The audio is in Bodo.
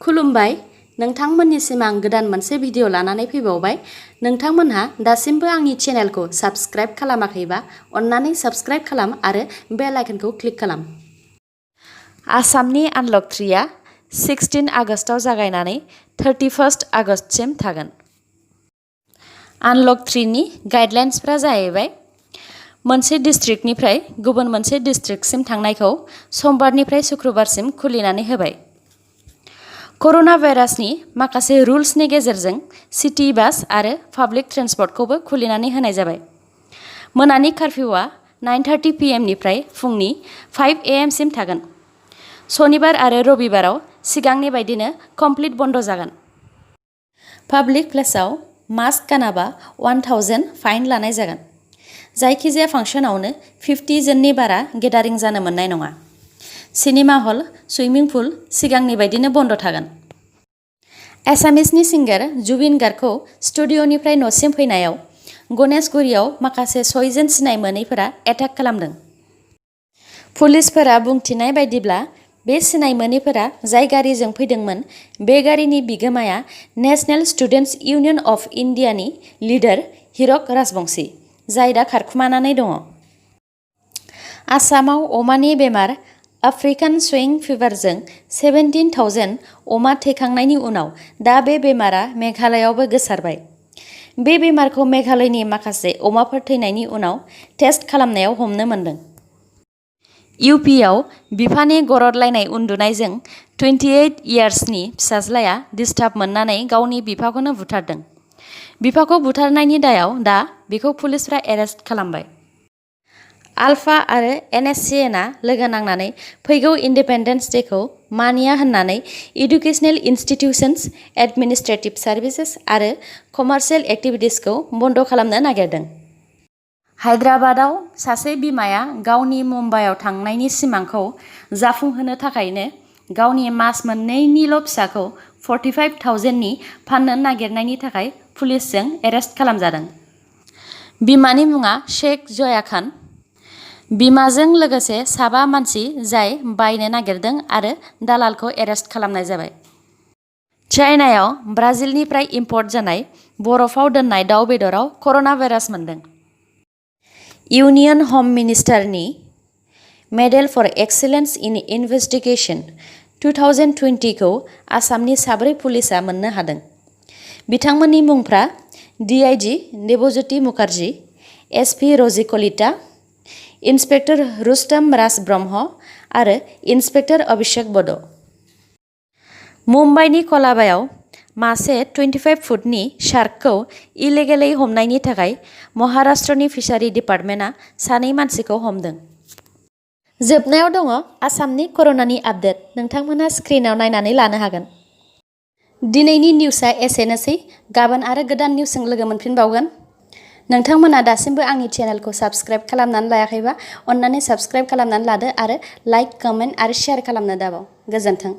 खुलुमबाय नोंथांमोननिसिम आं गोदान मोनसे भिडिअ लानानै फैबावबाय। नोंथांमोनहा दासिमबो आंनि चेनेलखौ साबस्क्राइब खालामाखैबा अन्नानै साबस्क्राइब खालाम आरो बेल आइकनखौ क्लिक खालाम। आसामनि आनलक 3आ 16 आगस्टआव जागायनानै 31 आगस्टसिम थागोन। आनलक 3 नि गाइडलाइन्सफोरा जाहैबाय मोनसे डिस्ट्रिक्टनिफ्राय गुबुन मोनसे डिस्ट्रिक्टसिम थांनायखौ समबारनिफ्राय शुक्रबारसिम खुलिनानै होबाय। कर'ना भाइरासनि माखासे रुल्सनि गेजेरजों सिटी बास आरो पाब्लिक ट्रेन्सपर्टखौबो खुलिनानै होनाय जाबाय। मोनानि कार्फिउआ 9:30 PM निफ्राय फुंनि 5 AM सिम थागोन। सनिबार आरो रबिबाराव सिगांनि बायदिनो कमप्लिट बन्द जागोन। पाब्लिक प्लेसाव मास्क गानाबा 1000 फाइन लानाय जागोन। जायखिजाया फांसनावनो 50 जननि बारा गेदारिं जानो मोननाय नङा। सिनेमा हल, सुइमिं पुल सिगांनि बायदिनो बन्द थागोन। एसामिसनि सिंगार जुबिन गार्गखौ स्टुडिअ'निफ्राय न'सिम फैनायाव गणेशगुरियाव माखासे 6 जन सिनाय मोनैफोरा एटाक खालामदों। पुलिसफोरा बुंथिनाय बायदिब्ला बे सिनाय मोनैफोरा जाय गारिजों फैदोंमोन बे गारिनि बिगोमाया नेशनेल स्टुडेन्टस इउनियन अफ इन्डियानि लिडार हिरक राजबंशी, जाय दा खारखुमानानै दङ। आसामाव अमानि बेमार आफ्रिकान सुइं फिभारजों 17,000 अमा थैखांनायनि उनाव दा बे बेमारा मेघालयआवबो गोसारबाय। बे बेमारखौ मेघालयनि माखासे अमाफोर थैनायनि उनाव टेस्ट खालामनायाव हमनो मोन्दों। इउपिआव बिफानि गरदलायनाय उन्दुनायजों 28 इयार्सनि फिसाज्लाया डिस्टार्ब मोननानै गावनि बिफाखौनो बुथारदों। बिफाखौ बुथारनायनि दायाव दा बिखौ पुलिसफ्रा एरेस्ट खालामबाय। आलफा आरो एनएससिएनआ लोगो नांनानै फैगौ इन्डिपेन्डेन्स डेखौ मानिया होननानै इडुकेसनेल इनस्टिटिउशन्स, एडमिनिस्ट्रेटिभ सार्भिसेस आरो कमार्शियेल एक्टिभिटिसखौ बन्द खालामनो नागिरदों। हायद्राबादाव सासे बिमाया गावनि मुम्बाइआव थांनायनि सिमांखौ जाफुंहोनो थाखायनो गावनि मास मोननैनिल' फिसाखौ 45,000 नि फाननो नागिरनायनि थाखाय पुलिसजों एरेस्ट खालामजादों। बिमानि मुङा शेख जया खान। बिमाजों लोगोसे साबा मानसि जाय बायनो नागिरदों आरो दालालखौ एरेस्ट खालामनाय जाबाय। चाइनायाव ब्राजिलनिफ्राय इम्पर्ट जानाय बरफाव दोननाय दाउ बेदराव कर'ना भाइरास मोनदों। इउनियन हम मिनिस्टारनि medal for excellence in investigation 2020 खौ आसामनि 4 पुलिसआ मोननो हादों। बिथांमोननि मुंफ्रा DIG Debajyoti Mukherjee, SP Raji Kalita, inspector Rustam Raj Brahma आरो इन्सपेक्टर अभिषेक बड'। मुम्बाइनि कलाबायाव मासे 25 फुटनि शार्कखौ इलिगेलै हमनायनि थाखाय महाराष्ट्रनि फिसारि डिपार्टमेन्टआ 2 मानसिखौ हमदों। जोबनायाव दङ आसामनि कर'नानि आपडेट। नोंथांमोनहा स्क्रिनाव नायनानै लानो हागोन। दिनैनि निउसआ एसेनोसै। गाबोन आरो गोदान निउसजों लोगो मोनफिनबावगोन। नोंथांमोना दासिमबो आंनि चेनेलखौ साबस्क्राइब खालामनानै लायाखैबा अन्नानै साबस्क्राइब खालामनानै लादो आरो लाइक, कमेन्ट आरो शेयार खालामनो दाबाव। गोजोन्थों।